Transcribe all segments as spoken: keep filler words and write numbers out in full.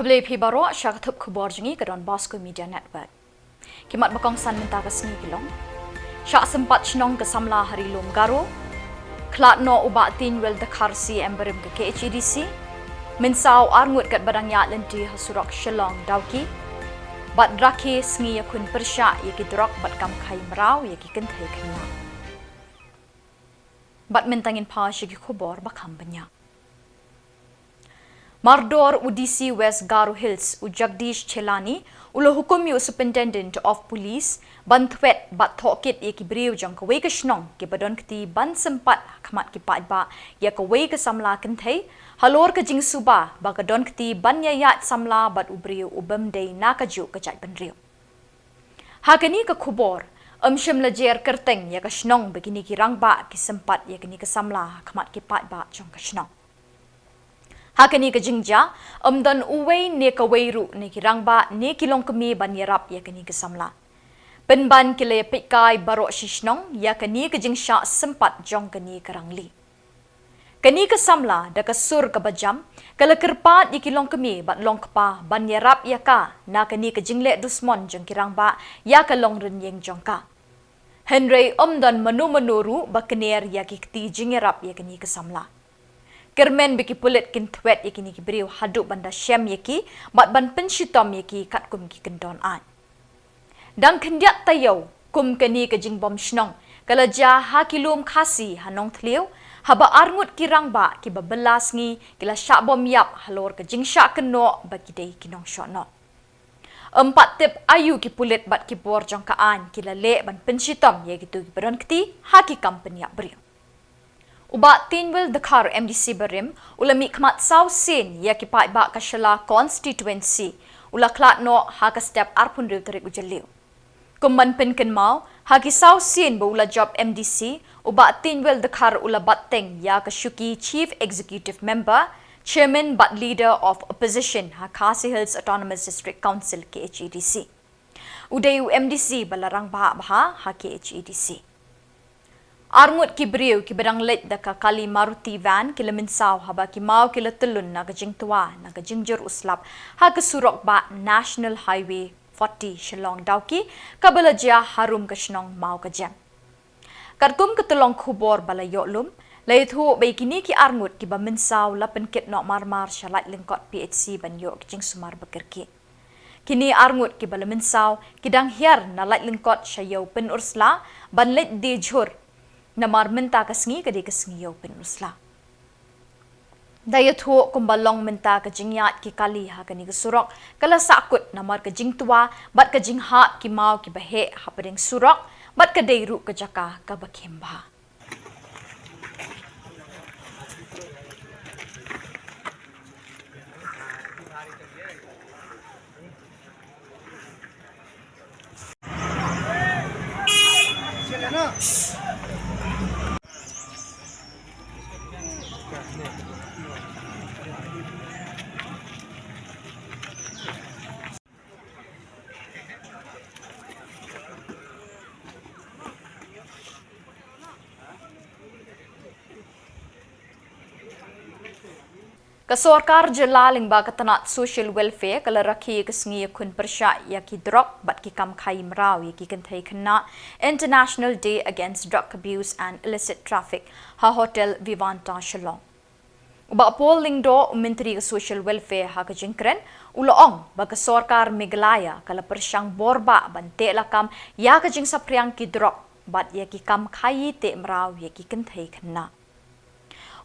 Khublei phi baroh sha ka thup khubor jong ngi ka Don Bosco Media Network. Ki mat ba kongsan mynta ka sngi ki long: Shah sympat shnong ka samla ha Ri Lum Garo. Khlad noh u Bah Tynwell Dkhar, C E M barim ka K H A D C. Mynsaw ar ngut katba dang ïaid lynti ha surok Shillong Dawki. Bad rakhe sngi ïakhun pyrshah ïa ki drok bad kam khaïi mraw ïa ki kynthei khynnah. Bad mynta ngin phai sha ki khubor ba kham bniah. Mardor u D C West Garo Hills, u Jagdish Chelani, u la hukum ïa u Superintendent of Police ban thwet bad thohkit ïa ki briew jong kawei ka shnong kiba don kti ban sympat ha khmat ki paidbah ïa kawei ka samla kynthei halor ka jingsuba ba ka don kti ban ïaïaid samla bad u briew u bym dei na kajuh ka jaitbynriew. Ha kane ka khubor, ym shym la jer kyrteng ïa ka shnong ba kine ki rangbah ki sympat ïa kane ka samla ha khmat ki paidbah jong ka shnong. Ha kane ka jingjia, ym don uwei ne kawei ruh na ki rangbah ne ki longkmie ban ïarap ïa kane ka samla. Pynban ki la ïapeit kai baroh shi shnong ïa kane ka jingshah sympat jong kane ka rangli. Kane ka samla da ka sur kaba jam, ka la kyrpad ïa ki longkmie bad longkpa ban ïarap ïa ka na kane ka jingleh dusmon jong ki rangbah ïa ka longrynieng jong ka. Hynrei ym don mano mano ruh ba kner ïa ki kti jingïarap ïa kane ka samla. Kyrmen ba ki pulit kin thwet ïa kine ki briew haduh ban da shem ïa ki bad ban pynshitom ïa ki katkum ki kyndon aiñ. Dang khyndiat taïew kum kane ka jingbym shnong ka la jia ha ki lum Khasi ha Nongthliew, haba ar ngut ki rangbah kiba bylla sngi ki la shah bom ïap halor ka jingshah kynnoh ba ki dei ki nongshohnoh. Ym pat tip aïu ki pulit bad ki bor jong ka aiñ ki la leh ban pynshitom ïa kito kiba don kti ha ki kam pynïap briew. U Bah Tynwell Dkhar, M D C barim, u la mihkhmat saw sien ïa ki paidbah ka Shella Constituency, u la khlad noh ha ka step arphew hynriew tarik u Jylliew. Kum ban pynkynmaw, ha ki saw sien ba u la jop M D C, u Bah Tynwell Dkhar u la bat teng ïa ka shuki Chief Executive Member, Chairman bad Leader of Opposition ha Khasi Hills Autonomous District Council, K H A D C. U dei u M D C ba la rangbah bha ha K H A D C. Ar ngut ki briew kiba dang leit da ka kali Maruti van ki la mynsaw haba ki maw ki la tyllun na ka jingtwa na ka jingjur u slap ha ka surok bah National Highway forty Shillong Dawki, kaba la jia harum ka shnong Mawkajem. Katkum ka tyllong khubor ba la ïoh lum, la ïathuh ba ïa kine ki ar ngut kiba mynsaw la pynkit noh marmar sha Laitlyngkot P H C ban ïoh ka jingsumar ba kyrkieh. Kine ar ngut kiba la mynsaw ki dang hiar na Laitlyngkot sha Ïew Pynursla ban leit die jhur, namar mynta ka sngi ka dei ka sngi Ïew Pynursla. Da ïathuh kumba long mynta ka jingïaid ki kali ha kane ka surok ka la sahkut namar ka jingtwa bad ka jinghap ki maw kiba heh hapdeng surok bad ka dei ruh ka jaka kaba khim bha. Ka sorkar jylla lyngba ka tnat Social Welfare ka la rakhe ka sngi ïakhun pyrshah ïa ki drok bad ki kam khaïi mraw ïa ki kynthei khynnah, International Day Against Drug Abuse and Illicit Traffic, ha Hotel Vivanta Shillong. U Bah Paul Lyngdoh, u Myntri ka Social Welfare, ha ka jingkren u la ong ba ka sorkar Meghalaya ka la pyrshang bor bah ban teh lakam ïa ka jingsaphriang ki drok bad ïa ki kam khaïi teh mraw ïa ki kynthei khynnah.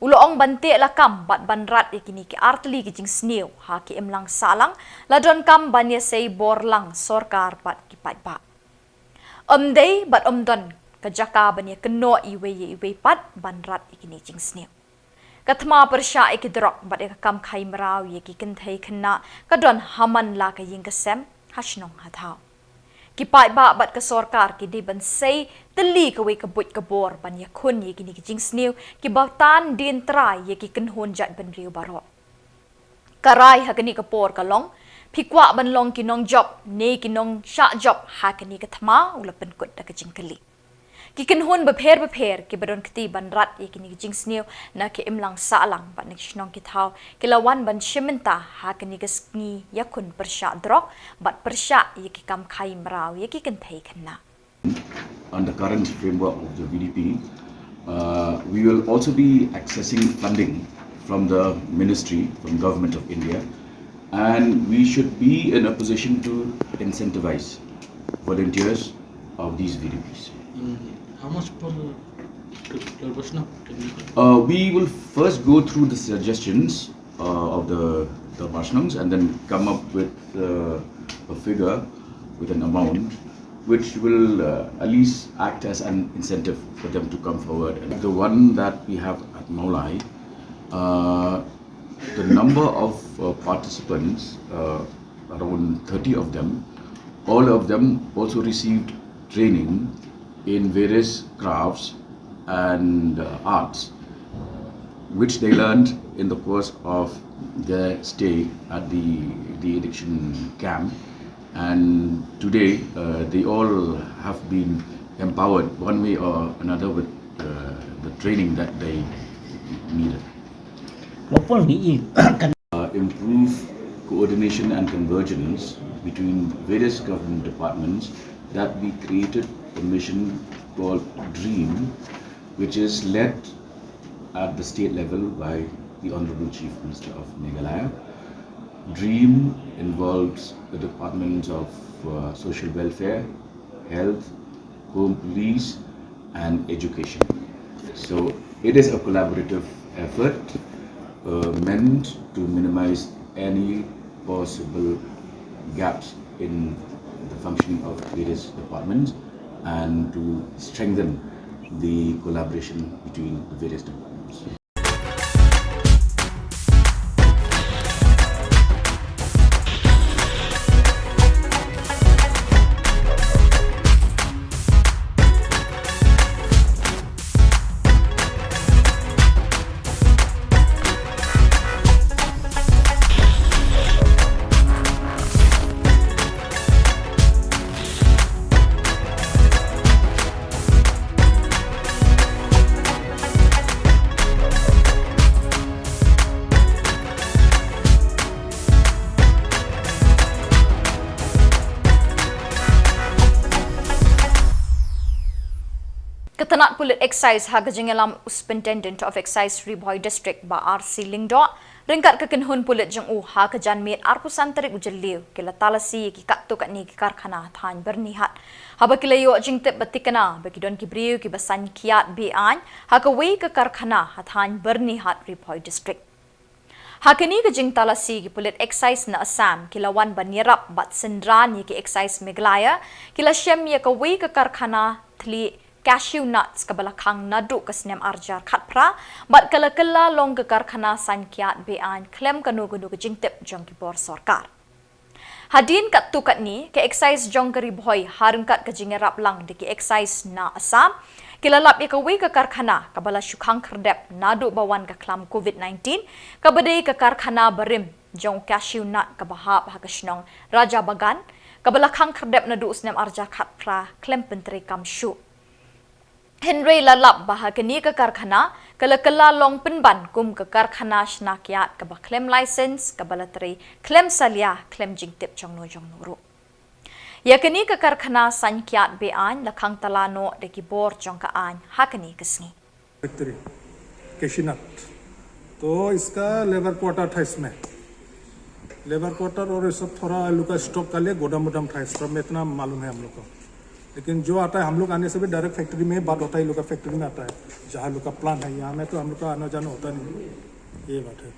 U la ong ban teh lakam bad ban rat ïa kine ki artylli ki jingsniew ha ki imlang sahlang, la donkam ban ïasei bor lang sorkar bad ki paidbah. Ym dei bad ym don ka jaka ban ïakynnoh iwei ïa iwei pat ban rat ïa kine ki jingsniew. Ka thma pyrshah ïa ki drok bad ïa ka kam khaïi mraw ïa ki kynthei khynnah ka don ha man la ka ïing ka sem, ha shnong ha thaw. Ki paidbah bad ka sorkar ki dei ban sei tylli kawei ka buit ka bor ban ïakhun ïa kine ki jingsniew kiba tan dien trai ïa ki kynhun jaitbynriew baroh. Ka rai ha kane ka por ka long, phi kwah ban long ki nongjop ne ki nongshah jop ha kane ka thma, u la pynkut da ka jingkylli. Ki kynhun bapher bapher kiba don kti ban rat ïa kine ki jingsniew na ki imlang sahlang bad na ki shnong ki thaw ki la wan ban shim bynta ha kine ki sngi ïakhun pyrshah drok bad pyrshah ïa ki kam khaii mraw ïa ki kynthei khynnah. On the current framework of the V D P, uh, we will also be accessing funding from the ministry, from Government of India, and we should be in a position to incentivize volunteers of these V D Ps. How much per per Varshnang can we get? Uh, we will first go through the suggestions uh, of the the Varshnangs and then come up with uh, a figure with an amount which will uh, at least act as an incentive for them to come forward. And the one that we have at Mawlai, uh, the number of uh, participants, uh, around thirty of them, all of them also received training in various crafts and uh, arts, which they learned in the course of their stay at the, the eviction camp. And today, uh, they all have been empowered one way or another with uh, the training that they needed. Mopol ngi i kan Uh, improve coordination and convergence between various government departments that we created a mission called DREAM, which is led at the state level by the Honorable Chief Minister of Meghalaya. DREAM involves the departments of uh, social welfare, health, home police, and education. So it is a collaborative effort uh, meant to minimize any possible gaps in the functioning of various departments and to strengthen the collaboration between the various departments. Ka tnat pulit excise ha ka jingïalam u Superintendent of Excise Ri Bhoi District Bah R C Lyngdoh ryngkat ka kynhun pulit jong u ha ka janmiet arphew san tarik u Jylliew ki la talasi ïa ki katto katne ki karkhana ha thaiñ Byrnihat haba ki la ïoh jingtip ba thikna ba ki don ki briew kiba saiñ kiad be-aiñ ha kawei ka karkhana ha thaiñ Byrnihat Ri Bhoi District. Ha kane ka jingtalasi ki pulit excise na Assam ki la wan ban ïarap bad synran ïa ki excise Meghalaya ki la shem ïa kawei ka karkhana thli cashew nuts kaba la khang naduh ka snem arhajar khatphra bad ka la kylla long ka karkhana saiñ kiad be-aiñ khlem kano kano ka jingtip jong ki bor sorkar. Hadien katto katne ka excise jong ka Ri Bhoi ha ryngkat ka jingïarap lang da ki excise na Assam ki la lap ïa kawei ka karkhana kaba la shu khang khyrdep naduh ba wan ka khlam covid nineteen kaba dei ka karkhana barim jong u cashew nut kaba hap ha ka shnong Raja Bagan kaba la khang khyrdep naduh u snem arhajar khatphra khlem pyntreikam shuh. Hynrei la lap ba ha kane ka karkhana ka la kylla long pynban kum ka karkhana shna kiad kaba khlem license kaba la trei khlem salia khlem jingtip jongno jongno ruh. Ïa kane ka karkhana saiñ kiad be-aiñ la khang tala noh da ki bor jong ka aiñ ha kane ka sngi. फैक्ट्री कैशीनट। तो इसका लेबर क्वार्टर था इसमें। लेबर क्वार्टर और ये सब थोड़ा लोग का स्टॉक का लिए गोदाम वोदाम था, स्टॉक में इतना मालूम है हम लोग को। लेकिन जो आता है हम लोग आने से भी डायरेक्ट फैक्ट्री में ही बात होता है, ये लोग का फैक्ट्री में आता है। जहाँ लोग का प्लांट है यहाँ में तो हम लोग का आना जाना होता नहीं, ये बात है।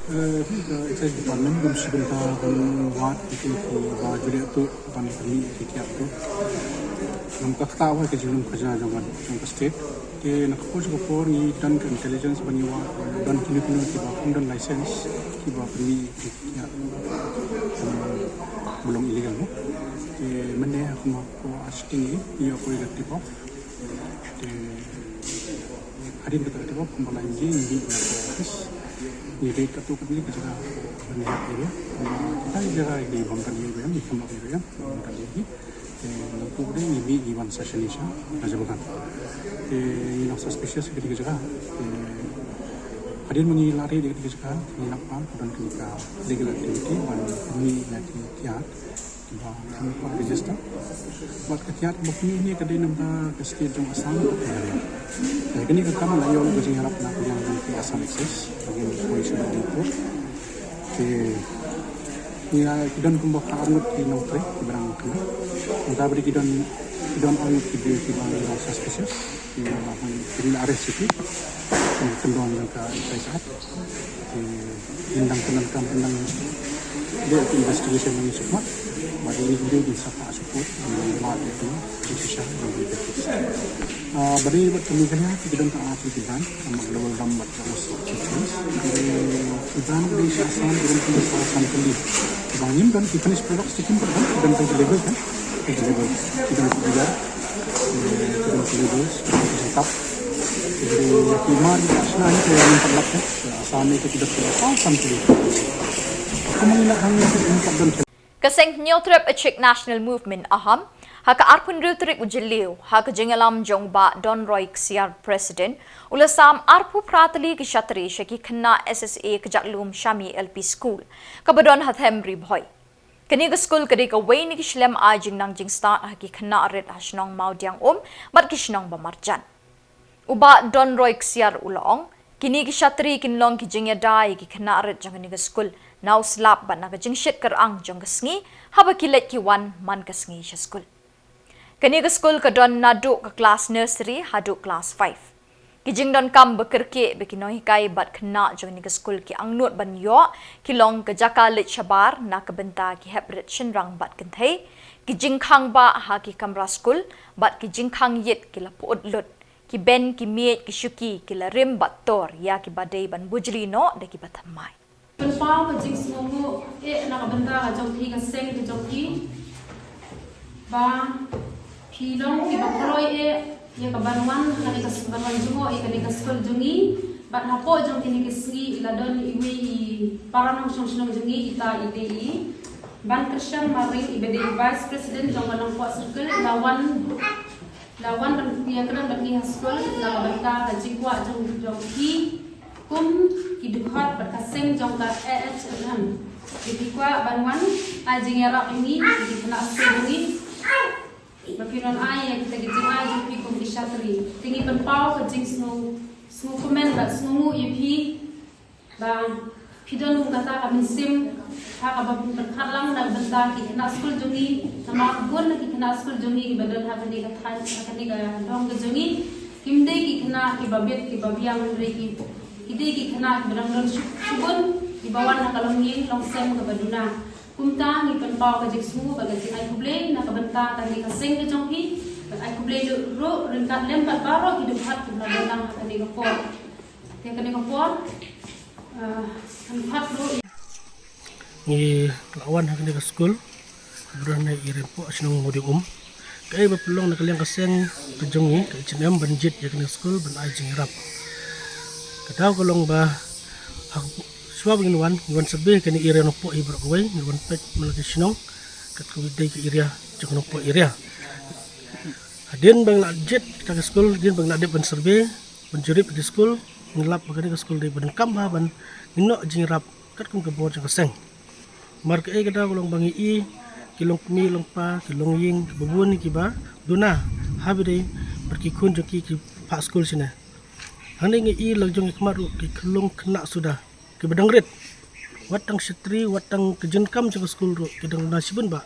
Excise department ngam shim bynta ban wad ïa ki ba ju leh tuh ban pynmih ïa ki kiad tuh. Ngam ka ktah wei ka jinglong khaja jong ka state. Te na ka por jong ka por ngi don ka intelligence ban ïa wad don kino kino kiba kum don license kiba pynmih ïa ki kiad. Ba long illegal mo. Te mynne ha kum ha ko ashting ngi ïa ko ïa ka tip off. Te hadien kata ka tip off kumba la ngi ngi ïa ka office. Ngi dei katto katne ka jaka ban ïa area. Kumba kita ïa jaka ngi bam kan ïa area ngi kham ïa area bam kan ïa ki. Te nangtu de ngi mih ngi wan sa shane sha Rajabagan. Te ngi long suspicious ïa kane ka jaka. Te hadien ba ngi la ri ïa kane ka jaka ngi nap ba ka don kane ka legal activity ban mih ïa ki kiad kiba kam ka register. Bad ka kiad ba pynmih ne ka dei namar ka state jong Assam ka pynmih. Te kane ka kam la ïoh ka jingïarap na ka liang jong ki Assam Excise. Ba ngin poi sha Udaipur. Te ngi la ki don kumba ka arngut ki nongtrei kiba dang kynnoh. Nangta ba dei ki don ki don arngut ki dei kiba long suspicious. Ki la ban ki la arrest ïa ki. Ki kyndon jong ka Excise Act. Ki dang kynnoh kam kynnoh dei ki investigation ngi sukmat. Ba dei ki dei ki sapa sukut. Ba dei ki shisha. Ah, ba dei bad kami kane ki don ka arti ki brand. Sama global dam bad Ki brand dei sha Assam, ki don pynlong sha Assam kali. Ba ngim don ki finished products, ki kim don, ki don pynlong label kan. Pynlong label, ki don pynlong label, ki don pynlong label, ki don tap. Ki don ki mar, ki shna ni, ki don pynlap kan. Assam ni ki don pynlong sha Assam kali. Kumne la hang ni ki don pynlong. Ka seng Hynñiewtrep Achik National Movement, AHAM, ha ka arphew hynriew tarik u Jylliew, ha ka jingïalam jong u Bah Donroy Ksiar, President, u la sam arphew phra tylli ki shatri sha ki khynnah S S A Kjaklum Shami L P School, kaba don ha Them Ri Bhoi. Kane ka skul ka dei kawei na ki shlem ai jingnang jingstad ha ki khynnah rit ha shnong Mawdiang Um bad ki shnong ba marjan. U Bah Donroy Ksiar u la ong, kine ki shatri kin long ki jingïada ïa ki khynnah rit jong kane ka skul na u slap bad na ka jingshit kyrang jong ka sngi, haba ki leit ki wan man ka sngi sha skul. Kane ka skul ka don naduh ka klas nursery haduh klas five. Ki jingdonkam ba kyrkieh ba ki nonghikai bad khynnah jong kane ka skul ki angnud ban ïoh ki long ka jaka leit shabar na ka bynta ki hep rit shynrang bad kynthei, ki jingkhang bah ha ki kamra skul bad ki jingkhang ïit ki la pyut lut. Ki ben, ki miej, ki shuki ki la rim bad tor ïa kiba dei ban bujli noh da kiba thymmai. Pynpaw ka jingsngewnguh eh na ka bynta ka jong phi, ka seng ka jong phi, ba phi long kiba kloi eh ïa ka ban wan ha kane ka, ban wan jngoh ïa kane ka skul jong ngi. Bad hapoh jong kine ki sngi i la don iwei i para nongshong shnong jong ngi, ita i dei i Bankyrshan Marring, iba dei i Vice President jong ka Nongpoh Circle, i la wan la wan ban ïakren bad ngi ha skul na ka bynta ka jingkwah jong, jong ki kum ki dkhot bad ka seng jong ka A H N M. Ki kwah ban wan ai jingïarap ïa ngi, ïa ki khynnah skul jong ngi. Ba phi don ai ïa kita ki jingai jong phi kum ki shatri. Te ngi pynpaw ka jingsngew, sngewkmen bad sngewnguh ïa phi. Ba phi don kum kata ka mynsiem ha kaba pynpyrkhat lang na ka bynta ki khynnah skul jong ngi, namar bun na ki khynnah skul jong ngi kiba don ha kane ka thaiñ, ha kane ka dong ka jong ngi, kim dei ki khynnah kiba bit kiba biang, hynrei ki, ki dei ki khynnah kiba dang don shu-, shibun, kiba wan ha ka longïing longsem kaba duna. Kumta ngi pynpaw ka jingsngew bad ka jingai khublei na ka bynta kane ka seng ka jong phi, bad ai khublei ruh ryngkat lem bad baroh ki dkhot kiba la don lang ha kane ka por. Te kane ka por, ah, kan phat ruh. Ngi la wan ha kane ka skul, bad na i Rempok shnong Mawdiang Um. Kaei ba pynlong na ka liang ka seng ka jong ngi, ka H N M ban jied ïa kane ka skul ban ai jingïarap. Ka daw ka long ba ha, shuwa ba ngin wan, ngin wan survey kane area Nongpoh hi baroh kawei, ngin wan peit man la ki shnong, kat kawei dei ka area jong Nongpoh area. Hadien ba ngi la jied kata ka skul, hadien ba ngi la dep ban survey, ban jurip ïa ki skul, ngi lap ba kane ka skul dei ba donkam bha ban ngin noh jingïarap katkum ka bor jong ka seng. Namar kaei ka daw ka long ba ngi i ki longkmie longkpa, ki longïing, kiba bun kiba duna, haba dei bad ki khun jong ki ki phah skul shane. Hangne ngi i la jong ki khmat ruh ki khyllung khynnah suda kiba dang rit. Wat tang shatri, wat tang ka jingkam jong ka skul ruh ki dang na shibun bah.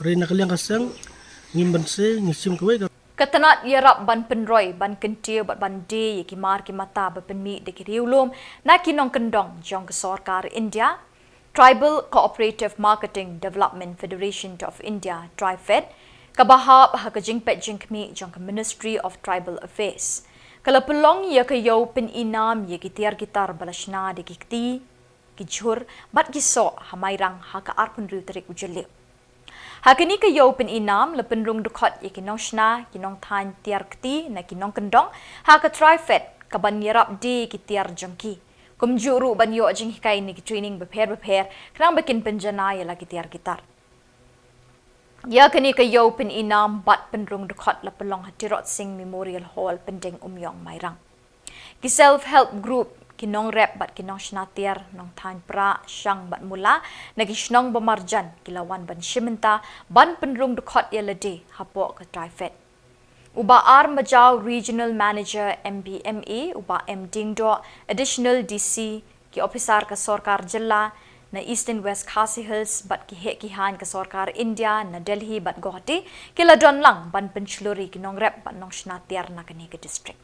Hynrei na ka liang ka seng ngim banse, ngi shim kawei ka Ka tnat ïarap ban pynroi, ban kyntiew bad ban die ïa ki mar ki mata ba pynmih da ki riewlum na ki nongkyndong jong ka sorkar India, Tribal Cooperative Marketing Development Federation of India, TRIFED, kaba hap ha ka jingpeit jingkhmih jong ka Ministry of Tribal Affairs, ka la pynlong ïa ka ïew pyni nam ïa ki tiar ki tar ba la shna da ki kti, ki jhur bad ki soh ha Mairang ha ka arphew hynriew tarik u Jylliew. Ha kane ka ïew pyni nam la pynrung dkhot ïa ki nongshna, ki nongthaiñ tiar kti na ki nongkyndong ha ka TRIFED, kaban ïarap die ïa ki tiar jong ki. Kumjuh ruh ban ïoh jinghikai na ki training bapher bapher khnang ba kin pynjanai ïa la ki tiar ki tar. Ïa kane ka ïew pynïainam bad pynrung dkhot la pynlong ha Tirot Sing Memorial Hall, Pyndengumiong, Mairang. Ki self help group, ki nongrep bad ki nongshna tiar, nongthaiñ pra, shang bad mula na ki shnong ba marjan ki la wan ban shim bynta ban pynrung dkhot ïa lade hapoh ka TRIFED. U Bah R Majaw, Regional Manager M B M A, u Bah M Diengdoh, Additional D C, ki ophisar ka sorkar jylla na Eastern West Khasi Hills bad ki heh ki haiñ ka sorkar India na Delhi bad Guwahati ki la don lang ban pynshlur ïa ki nongrep bad nongshna tiar na kane ka district.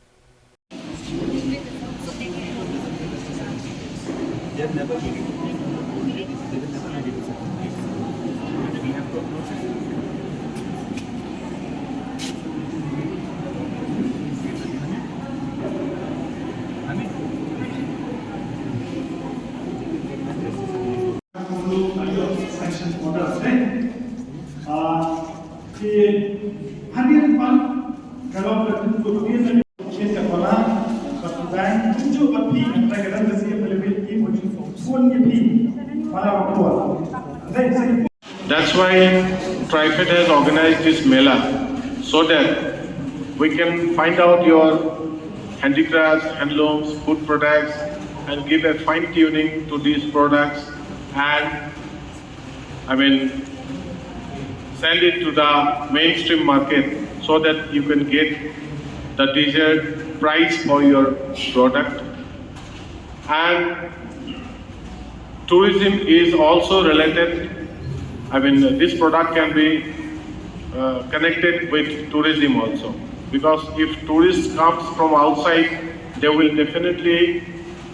Sanction order, eh? Ah, ki hadir pan, kalau ka tu ko tu dia, shin ka pala, ka tu dai, tunjuk ka pi, ka ka dan ka siap lebih ki mo jin ko pun ki pi, pala ko. Dai, sai That's why TRIFED has organized this mela, so that we can find out your handicrafts, handlooms, food products, and give a fine tuning to these products, and, I mean, send it to the mainstream market so that you can get the desired price for your product. And tourism is also related. I mean, this product can be uh, connected with tourism also, because if tourists comes from outside, they will definitely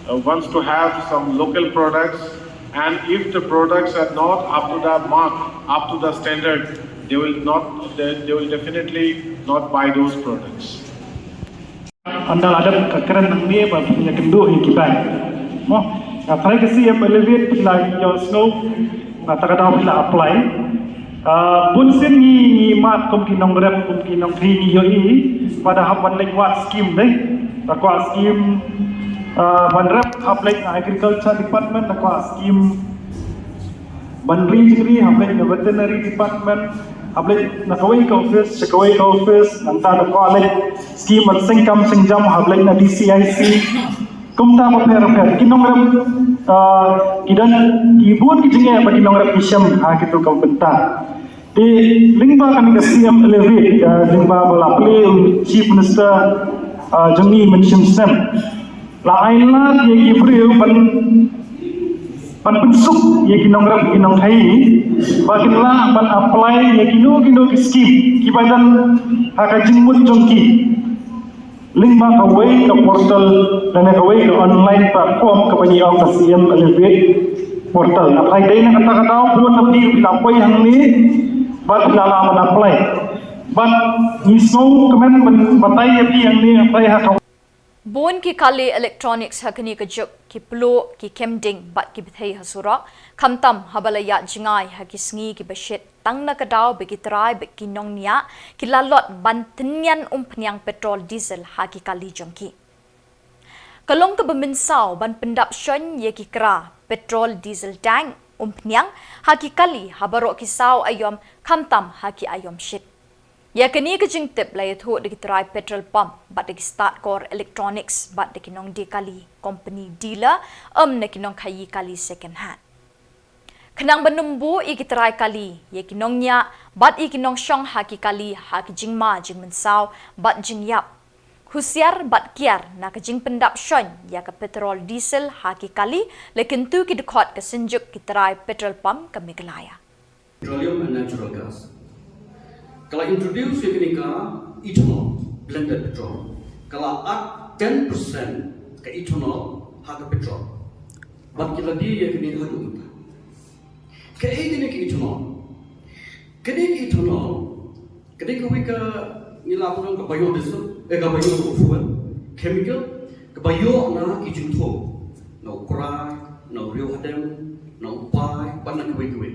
uh, wants to have some local products, and if the products are not up to the mark, up to the standard, they will not, they, they will definitely not buy those products. Ynda la dep ka kren nangne ba phin ïakynduh ïa ki bank. Mo, nga tharai ka C M Elevate phi la ïohsngew, na kata ka daw phi la apply. Ah, bun sien ngi, ngi mad kum ki nongrep, kum ki nongkhaii ngi ïohi ba da hap ban leit wad scheme de. Da kwah scheme, ah, ban rep hap leit na Agriculture Department, da kwah scheme ban ri jingri hap leit na Veterinary Department, hap leit na kawei ka office sha kawei ka office, nangta da kwah leit scheme ban seng kam seng jam hap leit na D C I C. Kumta bapher bapher ki nongrep, ah, ki don, ki bun ki jingeh ba ki nongrep ki shem ha kito ki bynta. Te lyngba kane ka C M Elevate, ah, lyngba ba la plie u Chief Minister, ah, jong ngi mynshem snem, la ai lad ïa ki briew ban, ban pynsuk ïa ki nongrep ki nongkhaii ba kin lah ban apply ïa kino kino ki scheme kiba don ha ka jingmut jong ki. Lyngba kawei ka portal lane kawei ka online platform kaba ngi ong ka C M Elevate portal. Nga tharai dei na kata ka daw bun na phi phi la poi hangne bad phi la lah ban apply. Bad ngi sngewkmen ban batai ïa phi hangne, nga tharai ha ka Bun ki kali electronics ha kane ka juk ki pluh, ki kem ding bad ki bthei ha surok, khamtam haba la ïaid jngai ha ki sngi kiba shit, tang na ka daw ba ki trai bad ki nongñiah ki la lot ban tynñian umphniang petrol diesel ha ki kali jong ki. Ka long kaba mynsaw ban pyndap shoiñ ïa ki kra petrol diesel tank umphniang ha ki kali ha baroh ki saw aïom, khamtam ha ki aïom shit. Ïa kane ka jingtip la ïathuh da ki trai petrol pump bad da ki stad kor electronics bad da ki nongdie kali company dealer, em na ki nongkhaii kali second hand. Khnang ban ym buh ïa ki trai kali, ïa ki nongñiah bad ïa ki nongshong ha ki kali ha ki jingma jingmynsaw bad jingïap, husiar bad kiar na ka jingpyndap shoiñ ïa ka petrol diesel ha ki kali, la kyntu ki dkhot ka Synjuk ki trai petrol pump ka Meghalaya. Petroleum and natural gas. Ka la introduce ïa kane ka ethanol, blended petrol. Ka la add ten percent ka ethanol ha ka petrol. Bad ki la die ïa kane haduh mynta. Kaei kane ka ethanol? Kane ka ethanol, kane kawei ka ngi lah ban ong ka biodiesel, eh, ka biofuel, chemical, kaba ïoh na ki jingthung, na u krai, na u riew hadem, na u pai, bad na kiwei kiwei.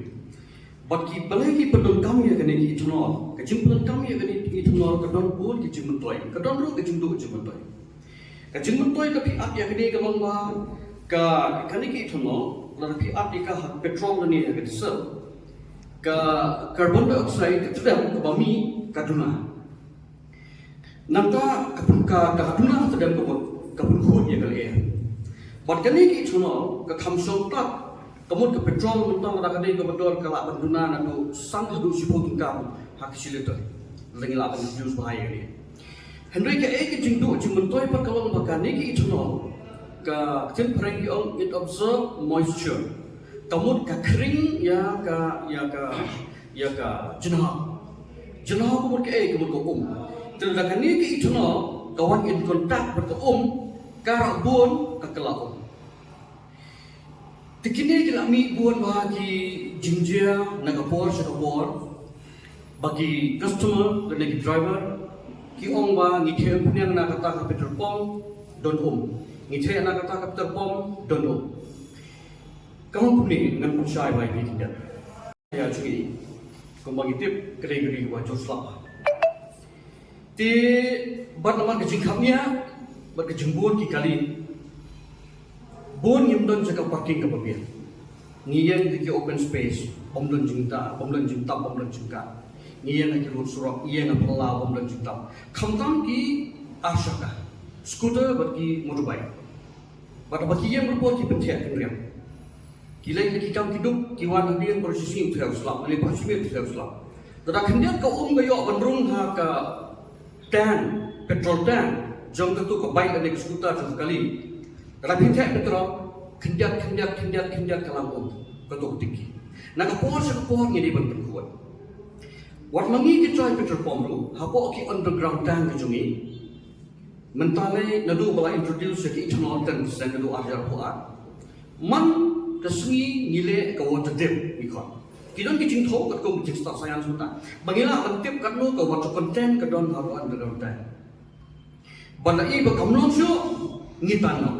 Bad ki balei ki pyndonkam ïa kane ki ethanol? Ka jingpyndonkam ïa kane ki ethanol ka don bun ki jingmyntoi. Ka don ruh ka jingduh jingmyntoi. Ka jingmyntoi ka phi add ïa kane ka long ba ka, kane ki ethanol, lada phi add ïa ka ha petrol lane ha ka diesel, Ka carbon dioxide ka tdem kaba mih ka duna. Nangta ka pyn-, ka, ka duna ka tdem ka mut ka pynkhuid ïa ka lyer. Bad kane ka ethanol ka kham shong tat ka mut ka petrol, mynta lada ka dei kaba dor ka lah ban duna naduh san haduh shiphew tyngka ha ka shi litre. Lada ngi lah ban reduce bha ïa kane. Hynrei kaei ka jingduh jingmyntoi pat ka long ba kane ka ethanol, ka ktien phareng ki ong it absorb moisture. Ka mut ka khring ïa ka, ïa ka, ïa ka jngoh. Jngoh ka mut kaei? Ka mut ka um. Te lada kane ka ethanol ka wan in contact bad ka um, ka rah bun ka kylla um. Te kine ki la mih bun bha ki jingjia na ka por sha ka por, ba ki customer lane ki driver ki ong ba ngi theh umphniang na kata ka petrol pump, don um. Ngi theh na kata ka petrol pump, don um. Ka long kumne, ngan pynshai bha ïa phi khyndiat. Ïa jong ngi, kumba ngi tip, ka dei ka ri kaba jur slap. Te bad namar ka jingkhapngiah bad ka jingbun ki kali, bun ngim don jaka parking kaba biang. Ngi ïeng ha ki open space, bym don jingtap, bym don jingtap, bym don jingkah. Ngi ïeng ha ki rud surok, ngi ïeng ha phyllaw, bym don jingtap. Khamtam ki arshaka, scooter bad ki motorbike. Bad haba ki ïeng bad por ki pyntheh kynriang. Ki leit na ki kam ki duk, ki wan hadien baroh shisngi u thew slap, lane baroh shi miet u thew slap. Te da khyndiat ka um ka ïoh ban rung ha ka tank, petrol tank jong katu ka bike lane ka scooter jong ka kali. Te da pyntheh petrol, khyndiat, khyndiat, khyndiat, khyndiat ka lam um katu ka tiki. Na ka por sha ka por ngi dei ban pynkhuid. Wat ma ngi ki joi petrol pump ruh, hapoh ki underground tank ka jong ngi, mynta lei naduh ba la introduce ïa ka ethanol ten percent naduh ar hajar arphew ar. Man ka sngi ngi leh ka water dip ngi khot. Ki don ki jingthoh katkum ki jingstad science mynta ba ngi lah ban tip katno ka water content ka don ha ka underground tank. Bad lada i ba kam long shuh ngi tan noh.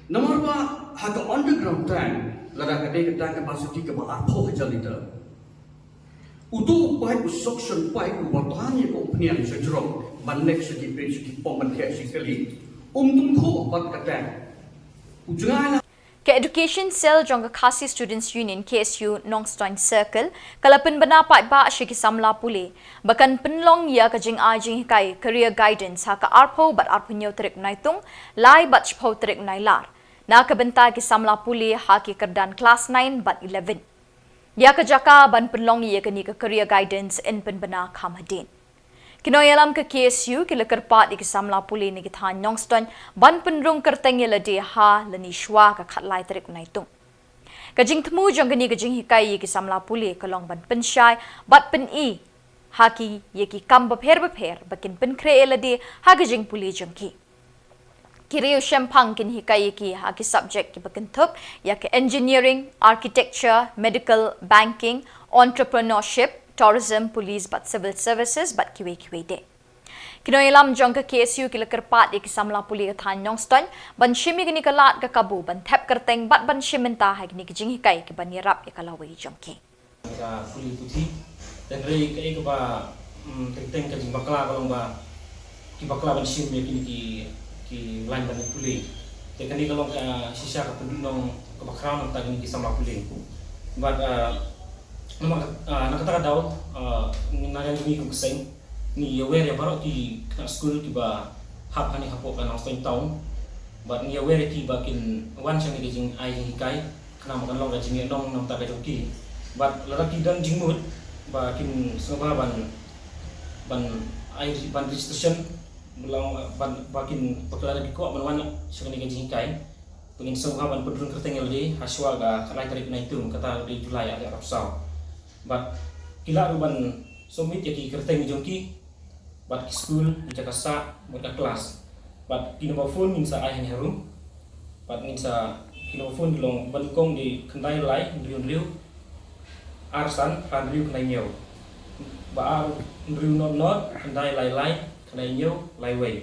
Namar ba ha ka underground tank, lada ka dei ka tank capacity kaba arphew hajar liter, utu u paip, u suction pipe uba tan ïa ka umphniang sha jrong ban leh sha ki pump, sha ki pump ban theh sha ki kali, um tyngkhuh bad ka tank. U jngai la. Ka Education Cell jong ka Khasi Students Union, K S U, Nongstoiñ Circle ka la pynbna paidbah sha ki samla pule ba kan pynlong ïa ka jingai jinghikai Career Guidance ha ka arphew bad arphew hynñiew tarik u Naitung, lai bad shiphew tarik u Nailar na ka bynta ki samla pule ha ki kyrdan klas nine bad eleven. Ïa ka jaka ban pynlong ïa kane ka Career Guidance yn pynbna kham hadien. Ki nongïalam ka K S U ki la kyrpad ïa ki samla pule na ki thaiñ Nongstoiñ ban pynrung kyrteng ïa lade ha lane shwa ka khatlai tarik u Naitung. Ka jingthmu jong kane ka jinghikai ïa ki samla pule ka long ban pynshai bad pyni ha ki ïa ki kam bapher bapher ba kin pynkhreh ïa lade ha ka jingpule jong ki. Ki riew shemphang kin hikai ïa ki ha ki subject kiba kynthup ïa ka engineering, architecture, medical, banking, entrepreneurship, tourism, police bad civil services bad kiwei kiwei de. Ki nongïalam jong ka K S U ki la kyrpad ïa ki samla pule ka thaiñ Nongstoiñ ban shim ïa kane ka lad ka kabu ban thep kyrteng bad ban shim bynta ha kine ki jinghikai kiban ïarap ïa ka lawei jong ki. Ka pule puthi. Hynrei kaei kaba, mm, teng teng ka jingbakla ka long ba ki bakla ban shim ïa kine ki, ki line ban pule. Te kane ka long ka shisha ka pynduhnong kaba khraw na ka bynta kine ki samla pule. Bad, ah, namar ka, ah, na kata ka daw, ah, na ka liang jong ngi kum ka seng, ngi ïawer ïa baroh ki khynnah skul kiba hap hangne hapoh ka Nongstoiñ Town. Bad ngi ïawer ïa ki ba kin wan sha kane ka jingai jinghikai khnang ba kan long ka jingïaid nong na ka bynta ka jong ki. Bad lada ki don jingmut ba kin sngewbha ban, ban ai, ban registration, ba long, ban, ba kin, ba ki la dep kyrpad ban wan sha kane ka jinghikai. Ba ngin sngewbha ban pynrung kyrteng ïa lade ha shwa ka khatlai tarik Naitung, kata ka dei July ar hajar arphew saw. Bad ki lah ruh ban submit ïa ki kyrteng jong ki bad ki skul, ki jaka sah bad ka klas. Bad ki number phone ngin sa ai hangne harum. Bad ngin sa, ki number phone ki long, ba nyngkong dei khyndai lai hynriew hynriew ar san phra hynriew khyndai hynñiew. Ba ar hynriew nod nod khyndai lai lai khyndai hynñiew lai wei.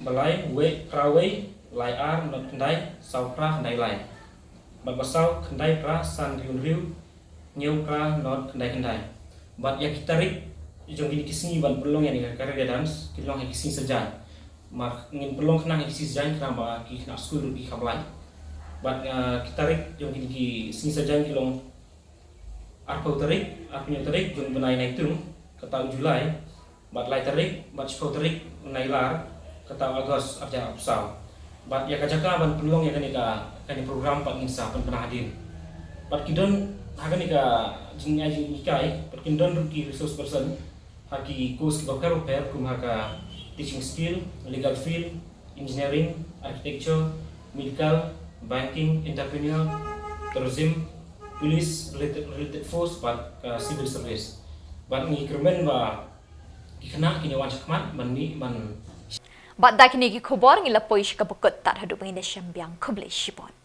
Ba lai wei phra wei lai ar nod khyndai saw phra khyndai lai. Bad ba saw khyndai phra san hynriew hynriew hynñiew phra nod khyndai khyndai. Bad ïa ki tarik jong kine ki sngi ban pynlong ïa kane ka career guidance ki long ha ki sngi saitjaiñ. Namar ngin pynlong khnang ha ki sngi saitjaiñ khnang ba ki khynnah skul ruh ki kham lai. Bad, eh, ki tarik jong kine ki sngi saitjaiñ ki long Arphew tarik, arphew tarik jong u bnai Naitung, kata u July, bad lai tarik bad shiphew tarik u Nailar, kata u August, arhajar arphew saw. Bad ïa ka jaka ban pynlong ïa kane ka, kane program pat ngin sa pynbna hadien. Bad ki don ha kane ka jingai jinghikai, bad kin don ruh ki resource person ha ki course kiba pher bapher, kum ha ka teaching skill, legal field, engineering, architecture, medical, banking, entrepreneur, tourism, police, related, related force, bad ka civil service. Bad ngi kyrmen ba ki khynnah kin ïa wan shakhmat ban mih ban Bad da kine ki khubor ngi la poi sha kaba kut, tad haduh ba ngin ïa shem biang, khublei shibun.